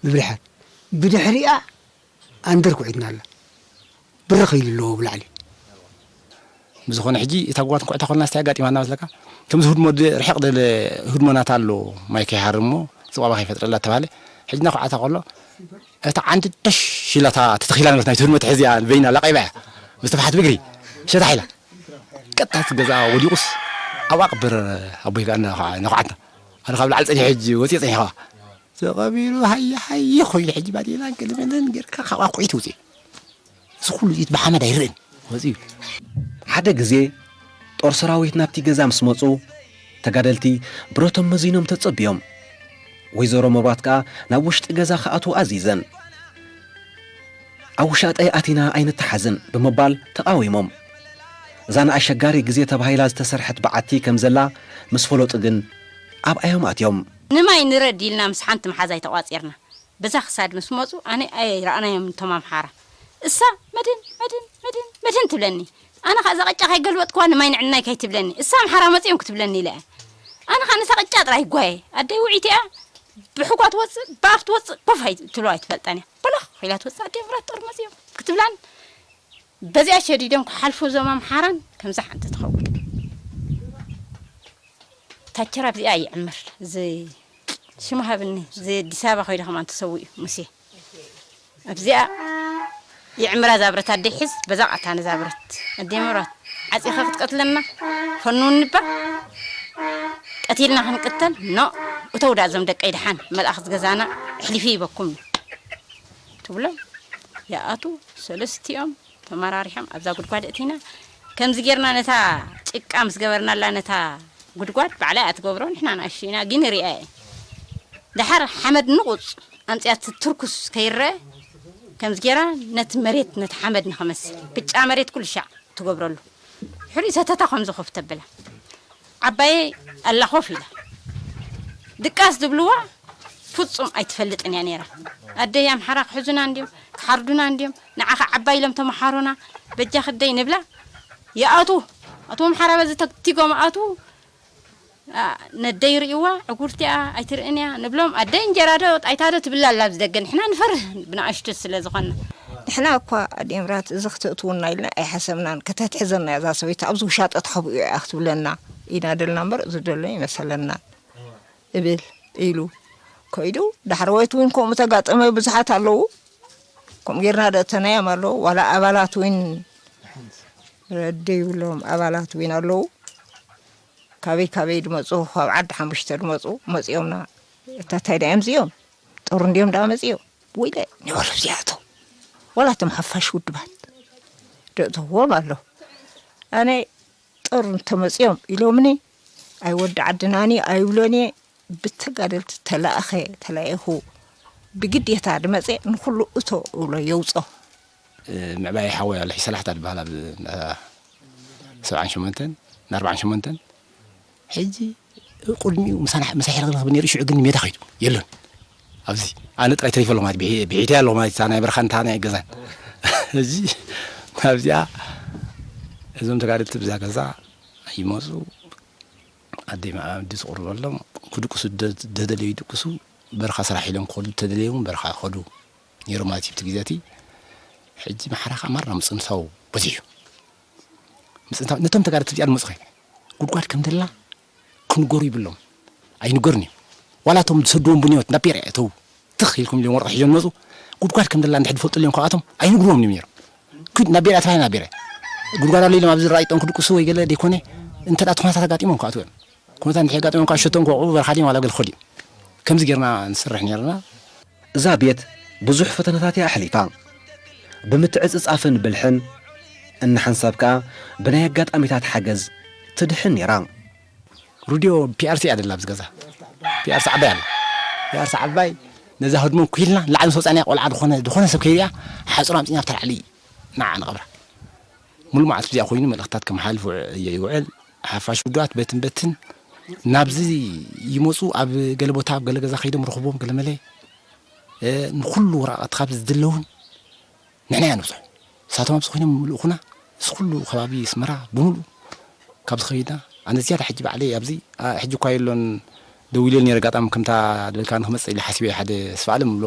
ብብልሓት ብድሕሪኣ ኣንደር ኩዒትና ኣላ። ብርኽ ኢሉ ኣለዎ ብላዕሊ። ብዝኾነ ሕጂ እታ ጓል ክንኩዕታ ከለና ስታይ ኣጋጢማና መስለካ? ከምዚ ህድሞ ድ-፣ ርሕቕ ደለ ህድሞ ናታ ኣሎ፣ ማይ ከይሃርም እሞ ጽባባ ከይፈጥረላ ተባሃለ። ሕጂ እናኹዓታ ከሎ እታ ዓንዲ ደሽ ኢላታ ተተኺላ ነበረት፣ ናይቲ ህድሞ ትሕዝያ በይና ላቐይባ እያ። ምስ ተፋሕት ብግሪ ሸታሕ ኢላ ቀጥታ እቲ ገዛ ወዲቑስ ኣብኣ ቅብር ኣቦይ ከኣ እናኹዓ-፣ እናኹዓታ። ኣነ ካብ ላዕሊ ጸኒሐ ሕጂ ወጺኤ ጸኒሐ ከኣ ተቐቢሩ ሃየ ሃየ ኮይኑ ሕጂ ባዴላ ገለመለን ጌርካ ካብኣ ኩዒት ውጽእ። እዚ ኩሉ ኢት ብሓመድ ኣይርእን ወጺኡ። ሓደ ግዜ ጦር ሰራዊት ናብቲ ገዛ ምስ መጹ፣ ተጋደልቲ ብረቶም መዚኖም ተጸብዮም። ወይዘሮ መብራት ከኣ ናብ ውሽጢ ገዛ ክኣትዉ ኣዚዘን። "ኣብ ውሻጠ ኣቲና ኣይንተሓዝን" ብምባል ተቓዊሞም። እዛ ንኣሸጋሪ ግዜ ተባሂላ ዝተሰርሐት በዓቲ ከም ዘላ ምስ ፈለጡ ግን ኣብኣዮም ኣትዮም። ንማይ ንረድ ኢልና ምስ ሓንቲ መሓዛይ ተቋጺርና። በዛ ክሳድ ምስ መጹ ኣነ ኣይረኣናዮም እቶም ኣምሓራ። እሳ መድን፣ መድን፣ መድን፣ መድን ትብለኒ። ኣነ ከኣ እዛ ቅጫ ከይገልበጥክዋ ንማይ ንዕናይ ከይትብለኒ። እሳ ኣምሓራ መጺኦም ክትብለኒ ኢለ እየ። ኣነ ከኣ ነታ ቅጫ ጥራይ ይጓየ። ኣደይ ውዒት እያ። ብሕጓ ትወጽእ፣ ብኣፍ ትወጽእ፣ ኮፍ ኣይ-፣ ትብሎ ኣይትፈልጣን እያ። በለኽ ኢላ ትወጽእ። ኣደይ ምራት ጦር መጺኦም ክትብላን በዚኣ ሸዲዶም ክሓልፉ እዞም ኣምሓራን ከምዛ ሓንቲ ትኸውን። ታቸራ ብዚኣ ይዕምር። እዚ ሽሙ ሃብኒ፣ እዚ ኣዲስ ኣበባ ከይዱ ከማን ተሰዊኡ ሙሴ። ኣብዚኣ ይዕምራ ዛብረት ኣደይ ሒዝ፣ በዛ ቃታ ንዛብረት። ኣደይ ምራት ዓጺኻ ክትቀትለና ፈኑኒ እባ። ቀቲልና ክንቅተል፣ ኖ፣ እተው ዳ እዞም ደቀይ ደሓን፣ መልኣኽ ዝገዛና ኣሕሊፉ ይበኩም እዩ። ትብሎም። ይኣትዉ፣ ሰለስቲኦም ተመራሪሖም ኣብዛ ጉድጓድ እቲና። ከምዚ ጌርና ነታ ጭቃ ምስ ገበርናላ ነታ ጉድጓድ ባዕላ እያ ትገብሮ፣ ንሕና ንኣሽቱ ኢና ግን ንሪኣ እየ። ደሓር ሓመድ ንቑጽ ኣምጺኣ ትትርኩስ ከይረአ ከምዚ ጌራ ነቲ መሬት ነቲ ሓመድ ንኸመስል ብጫ መሬት ኩሉ ሻዕ ትገብረሉ። ሕሪ ሰተታ ከምዚ ኮፍ ተብላ። ዓባየይ ኣላ ኮፍ ኢላ። ድቃስ ዝብልዋ ፍጹም ኣይትፈልጥን እያ ነይራ። ኣደይ ኣምሓራ ክሕዙና እንድዮም፣ ክሓርዱና እንድዮም፣ ንዓኻ ዓባይ ኢሎም ተመሓሩና፣ በጃኺ ኣደይ ንብላ። ይኣትዉ፣ ኣቶ ኣምሓራ በዚ ተግቲጎም ኣትዉ። ኣ፣ ነደይ ርእይዋ፣ ዕጉርቲኣ ኣይትርእን እያ ንብሎም። ኣደይ እንጀራ ዶ ጣይታ ዶ ትብላ ኣላ ኣብዚ ደገ፣ ንሕና ንፈርህ ብንኣሽቱ ስለ ዝኾንና። ንሕና እኳ ኣደይ ምራት እዚ ክትእትውና ኢልና ኣይሓሰብናን። ከተትሕዘና እያ እዛ ሰበይቲ፣ ኣብዚ ውሻጠ ተሓቢኡ እያ ክትብለና ኢና ደልና እምበር፣ እዚ ደሎ ይመሰለና እብል ኢሉ ከይዱ። ዳሕረዋይት እውን ከምኡ ተጋጠመ፣ ብዙሓት ኣለዉ። ከምኡ ጌርና ደእተናዮም ኣለዉ። ዋላ ኣባላት እውን ረደ ይብሎም ኣባላት እውን ኣለዉ። ካበይ ካበይ ድመጹ፣ ካብ ዓዲ ሓሙሽተ ድመጹ መጺኦምና። እታ እንታይ ደኣ እዮም እዚኦም? ጦር እንድዮም ደኣ መጺኦም። ወይለ፣ ንበሉ እዚኣቶም። ዋላ እቶም ሓፋሽ ውድባት ደእተዎም ኣሎ። ኣነ ጦር እንተመጺኦም ኢሎምኒ፣ ኣይ ወዲ ዓድናኒ ኣይብሎን እየ። ብተጋደልቲ ተላእኸ፣ ተላኢኹ፣ ብግዴታ ድመጸ ንኹሉ እቶ እብሎ የውጾ። ምዕባይ ሓወይ ኣሎ፣ ሒሰላሕታ ዝበሃል ኣብ እንዳ ሰብዓን ሸሞንተን፣ እንዳ ኣርባዓን ሸሞንተን። ሕጂ ቅድሚኡ ምሳና፣ ምሳይ ሕርኽርኽ ነይሩ፣ ሽዑ ግን ሜዳ ከይዱ የሎን። ኣብዚ ኣነ ጥራይ ተሪፈ ኣለኹ ማለት፣ ብሒ-፣ ብሒተይ ኣለኹ ማለት፣ እታ ናይ በረኻን እታ ናይ ገዛን። እዚ ኣብዚኣ እዞም ተጋደልቲ ብዛ ገዛ ይመጹ፣ ኣደይ መኣዲ ትቕርበሎም፣ ክድቅሱ ደ-፣ ደደለዩ ይድቅሱ፣ በረኻ ስራሕ ኢሎም ክኸዱ ተደለዮም በረኻ ይኸዱ ነይሮም ማለት እዩ። እቲ ግዜ እቲ ሕጂ ማሕራ ከኣ ማራ ምጽንታው በዚሑ። ምጽንታው ነቶም ተጋደልቲ እዚኣ ዝመጹ ኸ ጉድጓድ ከም ደላ ክንገሩ ይብሎም። ኣይንገሩን እዮም። ዋላ እቶም ዝሰድዎም ብንዮት ናብ ቤርያ እተው ትኽ ኢልኩም ኢሎም ወረቐት ሒዞም ዝመጹ ጉድጓድ ከም ደላ እንድሕር ዝፈልጡ እዮም ካብኣቶም ኣይንግርዎም እዮም ነይሮም። ክድ ናብ ቤርያ ተባሂልና ናብ ቤርያ ጉድጓድ ኣሎ ኢሎም ኣብዚ ራይጦም ክድቅሱ ወይ ገለ ደይኮነ እንተ ደኣ ኩነታት ኣጋጢሞም ክኣትዉ እዮም። ኩነታት እንድሕር ኣጋጢሞም ከዓ ሸቶም ክወቕዑ በርኻ ድዮም ዋላ ገለ ክኸዱ እዮም። ከምዚ ጌርና ንሰርሕ ነይርና። እዛ ቤት ብዙሕ ፈተነታት እያ ኣሕሊፋ። ብምትዕጽጻፍን ብልሕን፣ እናሓንሳብ ከኣ ብናይ ኣጋጣሚታት ሓገዝ ትድሕን ነይራ። ሩድዮ ፒኣርሲ እያ ደላ ኣብዚ ገዛ። ፒኣርሲ ዓባይ ኣላ። ፒኣርሲ ዓባይ ነዛ ህድሞ ኩሂልና ንላዕሊ ምስ ወጻና ቆልዓ ዝኾነ፣ ዝኾነ ሰብ ከይሪኣ ሓጹር ኣምጺና ኣብታ ላዕሊ ንዓ ንቐብራ። ሙሉ መዓልቲ ብዚኣ ኮይኑ መልእኽትታት ከመሓላልፍ ውዕ-፣ ይውዕል። ሓፋሽ ውዱኣት በትን በትን ናብዚ ይመጹ። ኣብ ገለ ቦታ ኣብ ገለ ገዛ ከይዶም ረኽቦም ገለ መለ፣ እ፣ ንኹሉ ወረቓቕቲ ካብ ዝድለውን ንሕና ኢና ንብጽሖ። ንሳቶም ኣብዚ ኮይኖም ይልእኹና። እዚ ኩሉ ከባቢ ኣስመራ ብምሉኡ ካብዚ ከይድና፣ ኣነ ዝያዳ ሕጂ ባዕለይ ኣብዚ፣ ኣ፣ ሕጂ እኳ የሎን፣ ደዊለሉ ነይረ። ኣጋጣሚ ከምታ ዝበልካ ንክመፅእ ኢለ ሓሲበ፣ ሓደ ስፋ ኣለም ብሎ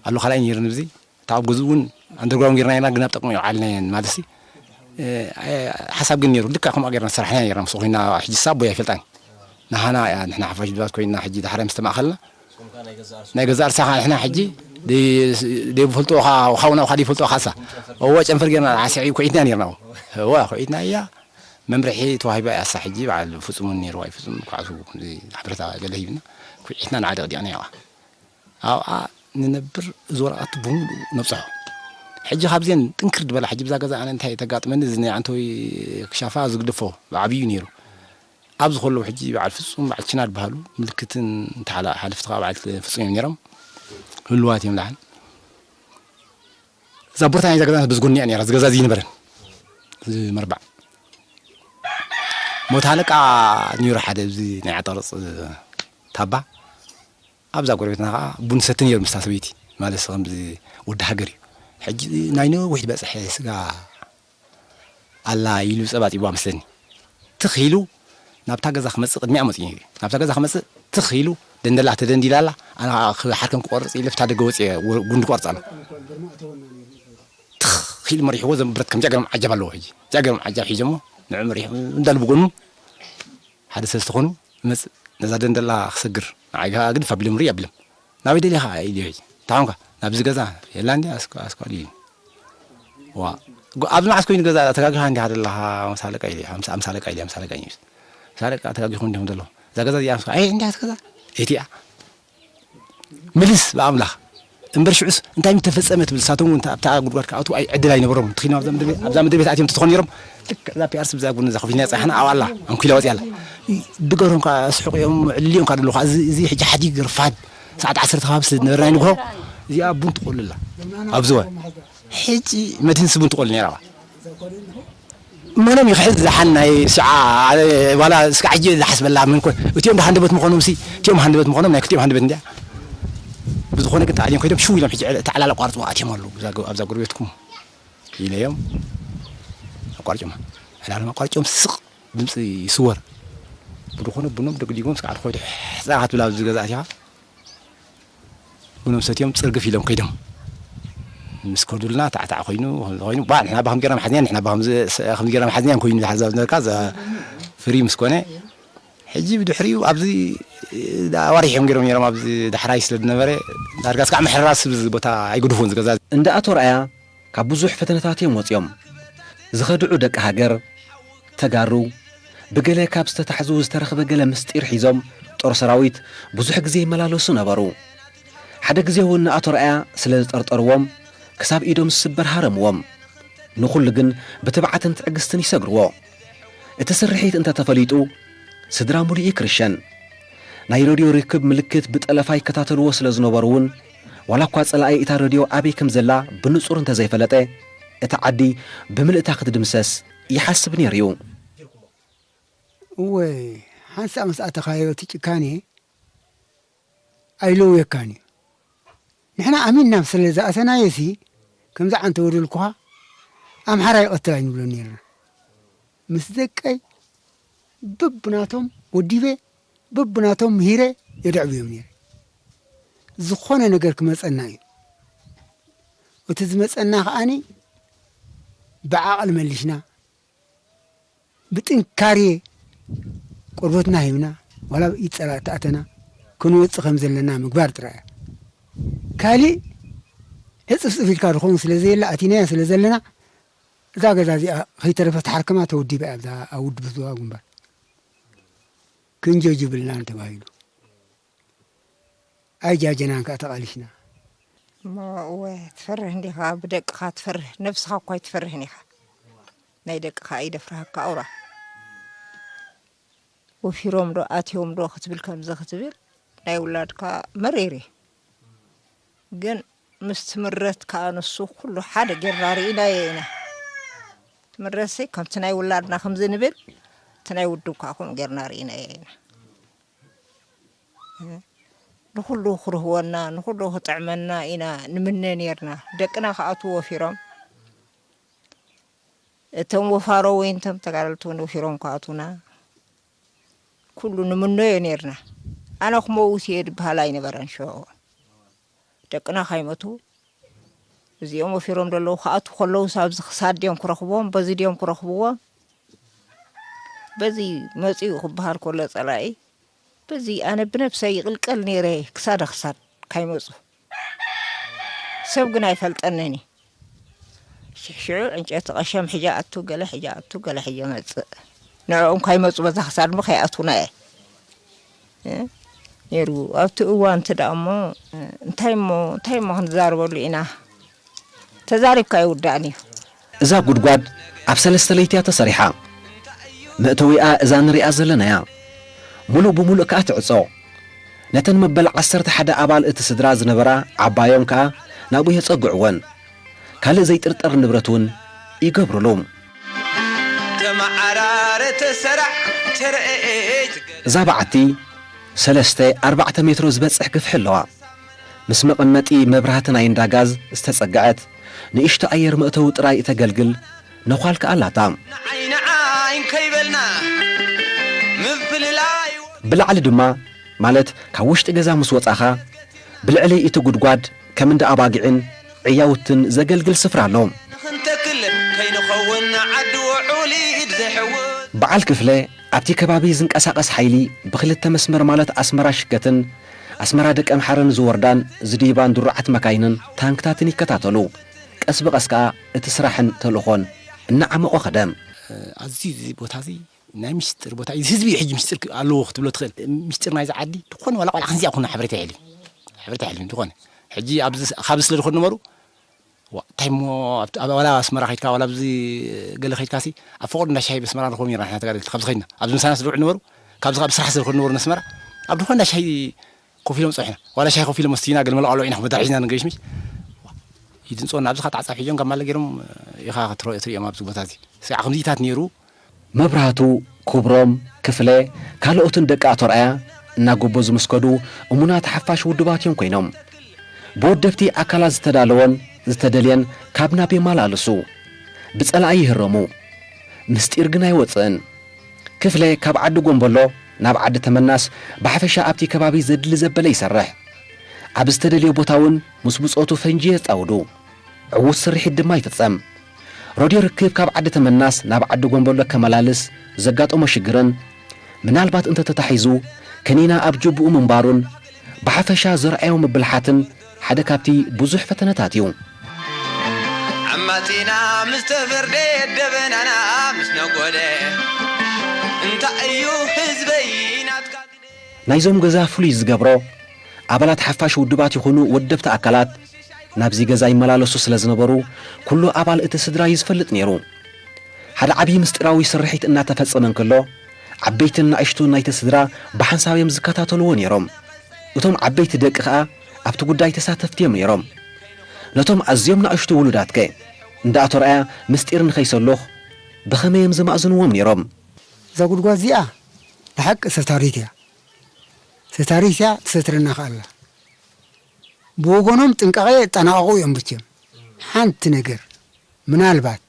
ኣሎ ካልኣይ ነይሩ ንብዚ። እታ ኣብ ገዝኡ እውን ኣንደርግራውንድ ጌርና ኢና፣ ግን ኣብ ጥቕሚ ኣይወዓልናየን ማለት ሲ። እ፣ ኣይ፣ ሓሳብ ግን ነይሩ። ልክዕ ከምኣ ጌርና ዝሰራሕናዮ ኔርና። ምስ ኮይና ሕጂ ሳቦ ኣይፈልጣን። ንሃና እያ፣ ንሕና ሓፋሽ ድባት ኮይና ሕጂ ዳሕራይ ምስ ተማእኸልና ናይ ገዛእ ርእስኻ ንሕና ሕጂ ደይ-፣ ደይፈልጥዎ ኻ-፣ ኻውና ኻ ደይፈልጥዎ ኻሳ። እወ፣ ጨንፈር ጌርና ዓስዒ ኩዒትና ኔርና። እወ፣ ኩዒትና እያ። መምርሒ ተዋሂባ እያ እሳ ሕጂ። በዓል ፍጹም እውን ነይርዋ እዩ። ፍጹም ኳዕሱ ከምዚ ሓበሬታ ገለ ሂብና። ኩዒትና ንዓ ደቕዲቕና እያ። ኣብኣ ንነብር፣ እዚ ወረቐት ብምሉእ ነብጽሖ። ሕጂ ካብዘን ጥንክር ዝበላ፣ ሕጂ ብዛ ገዛ ኣነ እንታይ ተጋጥመኒ፣ እዚ ናይ ዓንተወይ ክሻፋ ዝግደፎ ብዓብዩ ነይሩ። ኣብዚ ከለዉ ሕጂ በዓል ፍጹም፣ በዓል ችና ዝበሃሉ ምልክትን ተሓላ-፣ ሓለፍቲ ከኣ በዓል ፍጹም እዮም ነይሮም። ህሉዋት እዮም ደሓን። እዛ ቦርታ ናይዛ ገዛ በዚ ጎኒ እያ ነይራ። እዚ ገዛ እዚ ይነበረን። እዚ መርባዕ። ሞት ሃለቃ ነይሩ ሓደ፣ እዚ ናይ ዓጠቕርፅ ታባ። ኣብዛ ጎረቤትና ኸዓ ቡን ሰቲ ነይሩ ምስታ ሰበይቲ፣ ማለት ከምዚ ወዲ ሃገር እዩ። ሕጂ ናይ ነዊሕ ዝበፅሐ ስጋ ኣላ ኢሉ ፀባፂብዋ መስለኒ። ትኽ ኢሉ ናብታ ገዛ ክመፅእ፣ ቅድሚኣ መፂኡ ነይሩ። ናብታ ገዛ ክመፅእ ትኽ ኢሉ፣ ደንደላ ተደንዲላ ኣላ። ኣነ ኸዓ ክሓርከም ክቆርፅ ኢለ፣ ብታ ደገ ወፂአ ወ-፣ ጉንዲ ቆርፅ ኣሎ። ትኽ ኢሉ መሪሕዎ፣ ዘም ብረት ከም ጃገሮም ዓጃብ ኣለዎ። ሕጂ ጃገሮም ዓጃብ ሒዞሞ፣ ንዑ መሪሑ እንዳሉ ብጎኑ ሓደ ሰለስተ ኾኑ ይመጽእ። ነዛ ደንደላ ክሰግር፣ ንዓይ ከኣ ግድፍ ኣቢሎም ርኢ ኣቢሎም። "ናበይ ደሊኻ?" ኢሉ ሕጂ። "እንታይ ኾንካ?" "ናብዚ ገዛ." "የላ እንዲ ኣስኳ-፣ ኣስኳል" ኢሉ። "ዋ፣ ጎ-፣ ኣብዚ መዓስ ኮይኑ ገዛ ተጋጊኻ እንዲኻ ዘለኻ ምስ ኣለቃ?" ኢሉ። "ምስ፣ ምስ ኣለቃ" ኢሉ፣ "ምስ ኣለቃ" ኢሉ። "ምስ ኣለቃ ተጋጊኹም እንዲኹም ዘለኹም። እዛ ገዛ እዚኣ ምስ፣ ኣይ፣ እንዲያ ገዛ እቲኣ ምልስ ብኣምላኽ እምበር ሽዑስ እንታይ ምተፈጸመ?" ትብል። ንሳቶም እውን ኣብታ ጉድጓድ ክኣትዉ ኣይ-፣ ዕድል ኣይነበሮምን። ትኺኖም ኣብዛ ምድሪ ቤት፣ ኣብዛ ምድሪ ቤት ኣትዮም ተተኾኑ ነይሮም። ልክዕ እዛ ፒኣርሲ ብዛ ጎኒ እዛ ኮፊልና ጸኒሕና ኣብኣ ኣላ፣ ኣንኲላ ወጺኣ ኣላ። ድገሮም ከኣ ስሕቑ እዮም፣ ዕልል እዮም ከኣ ደለኹ። እዚ፣ እዚ ሕጂ ሓዲግ ርፋድ ሰዓት ዓሰርተ ከባቢ ስለ ዝነበርና ንግሆ፣ እዚኣ ቡን ትቖሉ ኣላ። ኣብዚ ወ-፣ ሕጂ መድህን ስቡን ትቖሉ ነይራ። መኖም ይኽሕል ዝሓን ናይ ስዓ፣ ዋላ እስከ ሕጂ ዝሓስበላ ምን ኮን፣ እቲኦም ደሓንደበት ምኾኖም ሲ፣ እቲኦም ሃንደበት ምኾኖም፣ ናይ ክልቲኦም ሃንደበት እንድያ። ብዝኾነ ግን ተኣልዮም ከይዶም ሽው ኢሎም ሕጂ እቲ ዕላል ኣቋርጽዋ ኣትዮም ኣለዉ። ኣብዛ ጎ-፣ ኣብዛ ጎረቤትኩም ኢለዮም ኣቋርጭማ። ዕላሎም ኣቋርጭዮም ስቕ ድምፂ ይስወር። ብዝኾነ ቡኖም ደግዲጎም እስከ ዓዲ ኮይዱ ሕፃ ክትብል ኣብዚ ገዛ ኣቲኻ ቡኖም ሰትዮም ጽርግፍ ኢሎም ከይዶም። ምስ ከዱልና ታዕታዕ ኮይኑ፣ ከምዚ ኮይኑ፣ ባ፣ ንሕና ባ ከምዚ ጌርና መሓዝንያ፣ ንሕና ባ ከምዚ ስ-፣ ከምዚ ጌርና መሓዝንያ ኮይኑ ዝሓዛ ዝነበርካ፣ እዛ ፍሪ ምስ ኮነ፣ ሕጂ ብድሕሪኡ ኣብዚ ኣዋሪሕ እዮም ጌሮም ነይሮም፣ ኣብዚ ዳሕራይ ስለ ዝነበረ፣ ዳርጋ እስካዕ ምሕራስ ኣብዚ ቦታ ኣይገድፉን ዝገዛ። እንዳ ኣቶ ርኣያ ካብ ብዙሕ ፈተነታት እዮም ወጺኦም። ዝኸድዑ ደቂ ሃገር፣ ተጋሩ፣ ብገለ ካብ ዝተታሕዙ ዝተረኽበ ገለ ምስጢር ሒዞም ጦር ሰራዊት ብዙሕ ግዜ ይመላለሱ ነበሩ። ሓደ ግዜ እውን ንኣቶ ርኣያ ስለ ዝጠርጠርዎም ክሳብ ኢዶም ዝስበር ሃረምዎም። ንኹሉ ግን ብትብዓትን ትዕግስትን ይሰግርዎ። እቲ ስርሒት እንተተፈሊጡ ስድራ ሙሉኢ ክርሸን። ናይ ረድዮ ርክብ ምልክት ብጠለፋ ይከታተልዎ ስለ ዝነበሩ እውን ዋላ እኳ ጸላኢ እታ ረድዮ ኣበይ ከም ዘላ ብንጹር እንተዘይፈለጠ እታ ዓዲ ብምልእታ ክትድምሰስ ይሓስብ ነይሩ እዩ። እወ፣ ሓንሳእ ምስ ኣተኻዮ እቲ ጭካኔ ኣይለውየካን እዩ። ንሕና ኣሚንና ስለ ዝኣተናዮሲ፣ ከምዚ ዓንተ ወደልኩኻ ኣምሓራ ይቐትል ኣይንብሎን ነይርና። ምስ ደቀይ በብናቶም ወዲበ፣ በብናቶም ምሂረ የድዕብዮም ነይረ። ዝኾነ ነገር ክመጸና እዩ። እቲ ዝመጸና ከኣኒ ብዓቕሊ መሊሽና፣ ብጥንካሬ ቆርበትና ሂብና፣ ዋላ ብኢድ ጸላእቲ ኣተና ክንወጽእ ከም ዘለና ምግባር ጥራይ እያ። ካሊእ ህጽፍጽፍ ኢልካ ዝኸውን ስለ ዘየለ፣ ኣቲናያ ስለ ዘለና፣ እዛ ገዛ እዚኣ ከይተረፈት ሓርከማ ተወዲባ እያ፣ ኣብዛ ኣብ ውድብ ህዝባዊ ግንባር። ክንጀጅብልና እንተባሂሉ። ኣይጃጀናን ከኣ ተቓሊስና። እሞ እወ፣ ትፈርህ እንዲኻ፣ ብደቅኻ ትፈርህ፣ ነብስኻ እኳ ኣይትፈርህን ኢኻ። ናይ ደቅኻ ኣይደፍርሃካ ኣውራ። ወፊሮም ዶ ኣትዮም ዶ ክትብል፣ ከምዚ ክትብል፣ ናይ ውላድካ መሪር እዩ። ግን ምስ ትምረት ከኣ ንሱ ኩሉ ሓደ ጌርና ርኢናዮ ኢና። ትምረትሲ ከምቲ ናይ ውላድና ከምዚ ንብል፣ እቲ ናይ ውድብ ከኣ ከምኡ ጌርና ርኢናዮ ኢና። ንኹሉ ክርህወና፣ ንኹሉ ክጥዕመና ኢና ንምነ ኔርና። ደቅና ክኣትዉ ወፊሮም፣ እቶም ወፋሮ ወይ እንቶም ተጋደልቲ እውን ወፊሮም ክኣትዉና፣ ኩሉ ንምነዮ ኔርና። ኣነ ክመውት እየ ዝበሃል ኣይነበረን። ሸ ደቅና ካይመቱ እዚኦም ወፊሮም ዘለዉ ክኣቱ ከለዉ ኣብዚ ክሳድ ድዮም ክረኽብዎም፣ በዚ ድዮም ክረኽብዎም፣ በዚ መጺኡ ክበሃል ከሎ ጸላኢ በዚ ኣነ ብነብሰይ ይቕልቀል ነይረ። ክሳደ ክሳድ ካይመጹ ሰብ ግን ኣይፈልጠንን እዩ። ሽሕሽዑ ዕንጨይቲ ቀሸም ሕጂ ኣቱ ገለ ሕጂ ኣቱ ገለ ሕጂ መጽእ። ንዕኦም ካይመጹ በዛ ክሳድ እሞ ከይኣቱና እየ እ፣ ነይሩ። ኣብቲ እዋን እቲ ደኣ እሞ እንታይ እሞ እንታይ እሞ ክንዛረበሉ ኢና? ተዛሪብካ ኣይውዳእን እዩ። እዛ ጉድጓድ ኣብ ሰለስተ ለይቲ እያ ተሰሪሓ። መእተዊኣ እዛ ንሪኣ ዘለና እያ። ሙሉእ ብሙሉእ ከኣ ትዕጾ። ነተን መበል ዓሰርተ ሓደ ኣባል እቲ ስድራ ዝነበራ ዓባዮም ከኣ ናብኡ የጸግዕወን። ካልእ ዘይጥርጠር ንብረት እውን ይገብርሉ። ተመዓራረ ተሰራዕ ተረኤ እዛ በዓቲ ሰለስተ ኣርባዕተ ሜትሮ ዝበጽሕ ግፍሒ ኣለዋ። ምስ መቐመጢ መብራህቲ ናይ እንዳ ጋዝ ዝተጸግዐት ንእሽቶ ኣየር መእተዊ ጥራይ እተገልግል ነዃል ከኣ ኣላታ። ንዓይ ንዓይ እንከይበልና ምፍልላይ ብላዕሊ ድማ፣ ማለት ካብ ውሽጢ ገዛ ምስ ወጻኻ፣ ብልዕሊ እቲ ጉድጓድ ከም እንዳ ኣባጊዕን ዕያውትን ዘገልግል ስፍራ ኣሎ። ንኽንተክል ከይንኸውን ዓዲ ውዑል ኢድ ዘይሕውስ። በዓል ክፍለ ኣብቲ ከባቢ ዝንቀሳቐስ ሓይሊ ብኽልተ መስመር፣ ማለት ኣስመራ ሽከትን ኣስመራ ደቀምሓረን ዝወርዳን ዝድይባን ድሩዓት መካይንን ታንክታትን ይከታተሉ። ቀስ ብቐስ ከኣ እቲ ስራሕን ተልእኾን እናዓመቖ ኸደ። ኣዝዩ እዚ ቦታ እዚ ናይ ምስጢር ቦታ እዩ። ህዝቢ እዩ ሕጂ ምስጢር ክ-፣ ኣለዎ ክትብሎ ትኽእል። ምስጢር ናይዚ ዓዲ ዝኾነ ዋላ ቆልዓ ክንዚኣ ኩና ሓበሬታ የሕልፍ። ሓበሬታ የሕልፍ ዝኾነ። ሕጂ ኣብዚ ስ-፣ ካብዚ ስለ ዝኾኑ ነበሩ፣ ዋ፣ እንታይ እሞ ኣብቲ፣ ኣብ፣ ዋላ ኣስመራ ከይድካ፣ ዋላ ኣብዚ ገለ ከይድካ ሲ፣ ኣብ ፈቐዶ እንዳ ሻሂ በስመራ ንረኽቦም ነርና ንሕና ተጋደልቲ። ካብዚ ከይድና፣ ኣብዚ ምሳና ስለ ዝውዕሉ ነበሩ፣ ካብዚ ካብ ስራሕ ስለ ዝኾኑ ነበሩ ንኣስመራ፣ ኣብ ዝኾነ እንዳ ሻሂ ኮፍ ኢሎም ጸውሒና። ዋላ ሻሂ ኮፍ ኢሎም ኣስትዩና፣ ገለ መለ ቆልዑ ኢና ክበዳ ሒዝና ንገሽምሽ። ይድንጾና፣ ኣብዚ ኸኣ ተዓጻፊ ሒዞም ጋማለ ገይሮም ኢኻ ክትረ-፣ ትርእዮም ኣብዚ ቦታ እዚ። ስጋዕ ከምዚታት ነይሩ። መብራህቱ፣ ክብሮም፣ ክፍለ፣ ካልኦትን ደቂ ኣቶ ርኣያ እናጎበዙ ምስ ከዱ እሙናት ሓፋሽ ውድባት እዮም ኮይኖም። ብወደብቲ ኣካላት ዝተዳለወን ዝተደልየን ካብ ናብ የመላልሱ። ብጸላኢ ይህረሙ። ምስጢር ግን ኣይወጽእን። ክፍለ ካብ ዓዲ ጎንበሎ ናብ ዓዲ ተመናስ ብሓፈሻ ኣብቲ ከባቢ ዘድሊ ዘበለ ይሰርሕ። ኣብ ዝተደልየ ቦታ እውን ምስ ብጾቱ ፈንጂ የጻውዱ። ዕዉት ስርሒት ድማ ይፍጸም። ረድዮ ርክብ ካብ ዓዲ ተመናስ ናብ ዓዲ ጎንበሎ ከመላልስ ዘጋጠሞ ሽግርን፣ ምናልባት እንተተታሒዙ ከኒና ኣብ ጅብኡ ምንባሩን፣ ብሓፈሻ ዘርኣዮ ምብልሓትን ሓደ ካብቲ ብዙሕ ፈተነታት እዩ። ዓማጺና ምስ ተፈርደ ደበናና ምስ ነጎደ እንታይ እዩ ህዝበይ ናትካ ግደ? ናይዞም ገዛ ፍሉይ ዝገብሮ፣ ኣባላት ሓፋሽ ውድባት ይኹኑ ወደብቲ ኣካላት ናብዚ ገዛ ይመላለሱ ስለ ዝነበሩ፣ ኩሉ ኣባል እቲ ስድራ እዩ ዝፈልጥ ነይሩ። ሓደ ዓብዪ ምስጢራዊ ስርሒት እናተፈጸመ እንከሎ፣ ዓበይትን ናእሽቱን ናይቲ ስድራ ብሓንሳብ እዮም ዝከታተልዎ ነይሮም። እቶም ዓበይቲ ደቂ ኸኣ ኣብቲ ጉዳይ ተሳተፍቲ እዮም ነይሮም። ነቶም ኣዝዮም ናእሽቱ ውሉዳትከ እንዳ ኣቶ ርኣያ ምስጢር ንኸይሰሉኽ ብኸመይ እዮም ዘማእዝንዎም ነይሮም? እዛ ጉድጓድ እዚኣ ብሓቂ ሰታሪት እያ። ሰታሪት እያ፣ ትሰትረና ከኣላ። ብወገኖም ጥንቃቐ የጠናቐቑ እዮም። ብቸም ሓንቲ ነገር ምናልባት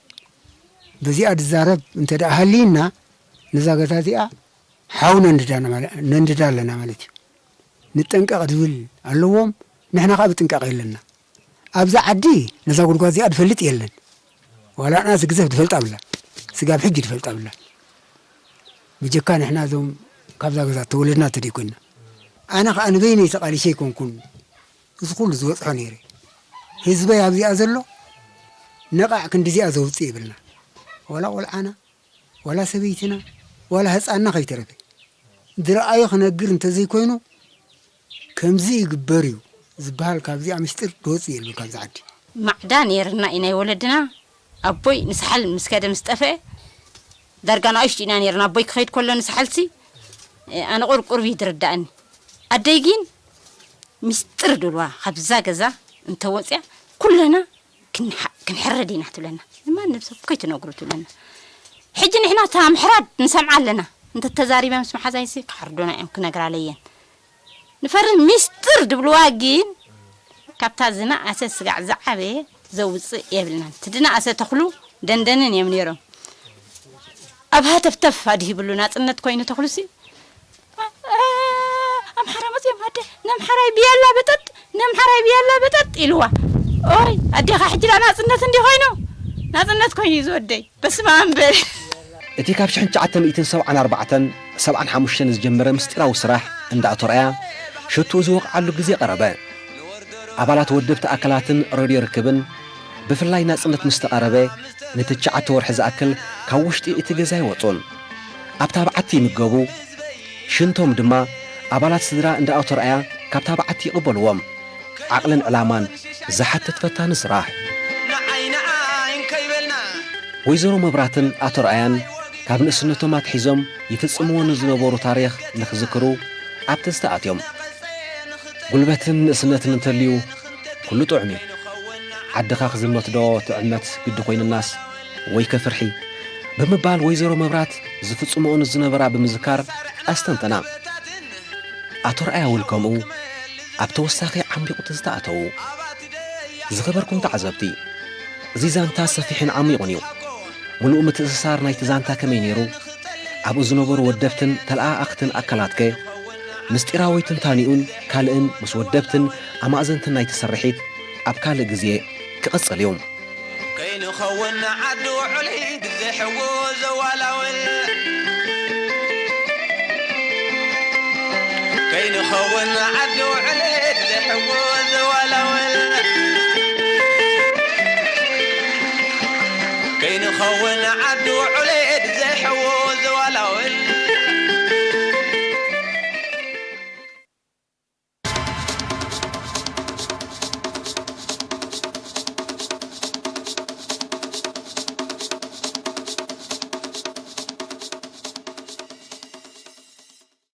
በዚኣ ዝዛረብ እንተ ደኣ ሃልዩና፣ ነዛ ገዛ እዚኣ ሓው ነንድዳ ነማለ-፣ ነንድዳ ኣለና ማለት እዩ። ንጠንቀቕ ዝብል ኣለዎም። ንሕና ከኣ ብጥንቃቐ ኣለና። ኣብዚ ዓዲ ነዛ ጉድጓድ እዚኣ ዝፈልጥ የለን። ዋላ ንኣስ ግዘፍ ዝፈልጣ ብላ፣ ስጋብ ሕጂ ዝፈልጣ ብላ። ብጀካ ንሕና እዞም ካብዛ ገዛ ተወለድና ተደይኮንና። ኣነ ከኣ ንበይነይ ተቓሊሸ ኣይኮንኩን እዚ ኩሉ ዝበጽሖ ነይረ። ህዝበይ ኣብዚኣ ዘሎ ነቓዕ ክንዲዚኣ ዘውጽእ ይብልና። ዋላ ቆልዓና፣ ዋላ ሰበይትና፣ ዋላ ህጻንና ከይተረፈ። ዝረኣዮ ክነግር እንተዘይኮይኑ፣ ከምዚ ይግበር እዩ ዝበሃል ካብዚኣ ምስጢር ክወጽእ የለን ካብዚ ዓዲ። ማዕዳ ነይርና እዩ ናይ ወለድና። ኣቦይ ንሳሕል ምስ ከደ ምስ ጠፍአ፣ ዳርጋ ንኣሽቱ ኢና ነይርና። ኣቦይ ክኸይድ ከሎ ንሳሕልሲ፣ እ፣ ኣነ ቁርብ ቁርብ እዩ ዝርዳእኒ። ኣደይ ግን ምስጢር ድልዋ ካብዛ ገዛ እንተወፅያ ኩለና ክንሓ-፣ ክንሕረድ ኢና ትብለና። ንማንም ሰብ ከይትነግሩ ትብለና። ሕጂ ንሕና እታ ምሕራድ ንሰምዓ ኣለና። እንተተዛሪበ ምስ መሓዛይሲ ክሓርዱና እዮም፣ ክነግራ ለየን። ንፈርህ ሚስጥር ድብልዋ ግን ካብታ ዝነኣሰ ስጋዕ ዝዓበየ ዘውፅእ የብልናን። እቲ ዝነኣሰ ተኽሉ ደንደንን እዮም ነይሮም። ኣብ ሃተፍተፍ ኣድሂብሉ ናፅነት ኮይኑ ተኽሉሲ፣ ኣ-፣ ኣምሓራ ኣምሓራይ ብያላ በጠጥ፣ ነምሓራይ ብያላ በጠጥ ኢልዋ። ኦይ ኣዴኻ ሕጂ ዳ ናጽነት እንዲ ኮይኑ፣ ናጽነት ኮይኑ እዩ ዝወደይ። በስመ ኣብ በል። እቲ ካብ ሽሕን ትሽዓተ ሚእትን ሰብዓን ኣርባዕተን ሰብዓን ሓሙሽተን ዝጀመረ ምስጢራዊ ስራሕ እንዳ ኣቶ ርኣያ ሸትኡ ዝወቕዓሉ ግዜ ቀረበ። ኣባላት ወደብቲ ኣካላትን ሬድዮ ርክብን፣ ብፍላይ ናጽነት ምስ ተቓረበ፣ ንትሽዓተ ወርሒ ዝኣክል ካብ ውሽጢ እቲ ገዛ ኣይወጹን። ኣብታ በዓቲ ይምገቡ፣ ሽንቶም ድማ ኣባላት ስድራ እንዳ ኣቶ ርኣያ ካብታ በዓቲ ይቕበልዎም። ዓቕልን ዕላማን ዝሓትት ፈታኒ ስራሕ። ንዓይ ንዓይ እንከይበልና። ወይዘሮ መብራትን ኣቶ ርኣያን ካብ ንእስነቶም ኣትሒዞም ይፍጽምዎ ንዝነበሩ ታሪኽ ንኽዝክሩ ኣብ ትዝታ ኣትዮም። ጉልበትን ንእስነትን እንተልዩ ኩሉ ጥዑም እዩ። ዓድኻ ክዝመት ዶ ትዕመት ግዲ ኮይኑናስ፣ ወይከ ፍርሒ፣ ብምባል ወይዘሮ መብራት ዝፍጽምኦ ንዝነበራ ብምዝካር ኣስተንተና። ኣቶ ርኣያ እውን ከምኡ ኣብ ተወሳኺ ዓሚቑ ትዝታ ኣተዉ። ዝኸበርኩም ተዓዘብቲ፣ እዚ ዛንታ ሰፊሕን ዓሚቑን እዩ። ምሉእ ምትእስሳር ናይቲ ዛንታ ከመይ ነይሩ? ኣብኡ ዝነበሩ ወደብትን ተለኣኣኽትን ኣካላትከ? ምስጢራዊ ትንታኒኡን ካልእን ምስ ወደብትን ኣማእዘንትን ናይቲ ስርሒት ኣብ ካልእ ግዜ ክቕጽል እዩ። ከይንኸውን ዓዲ ውዕል ግዜ ሕዎ ዘዋላውል። ከይንኸውን ዓዲ ውዕል ግዜ ሕዎ ዘዋላውል። ከይንኸውን ዓዲ ውዕል ግዜ ሕዎ ዘዋላውል።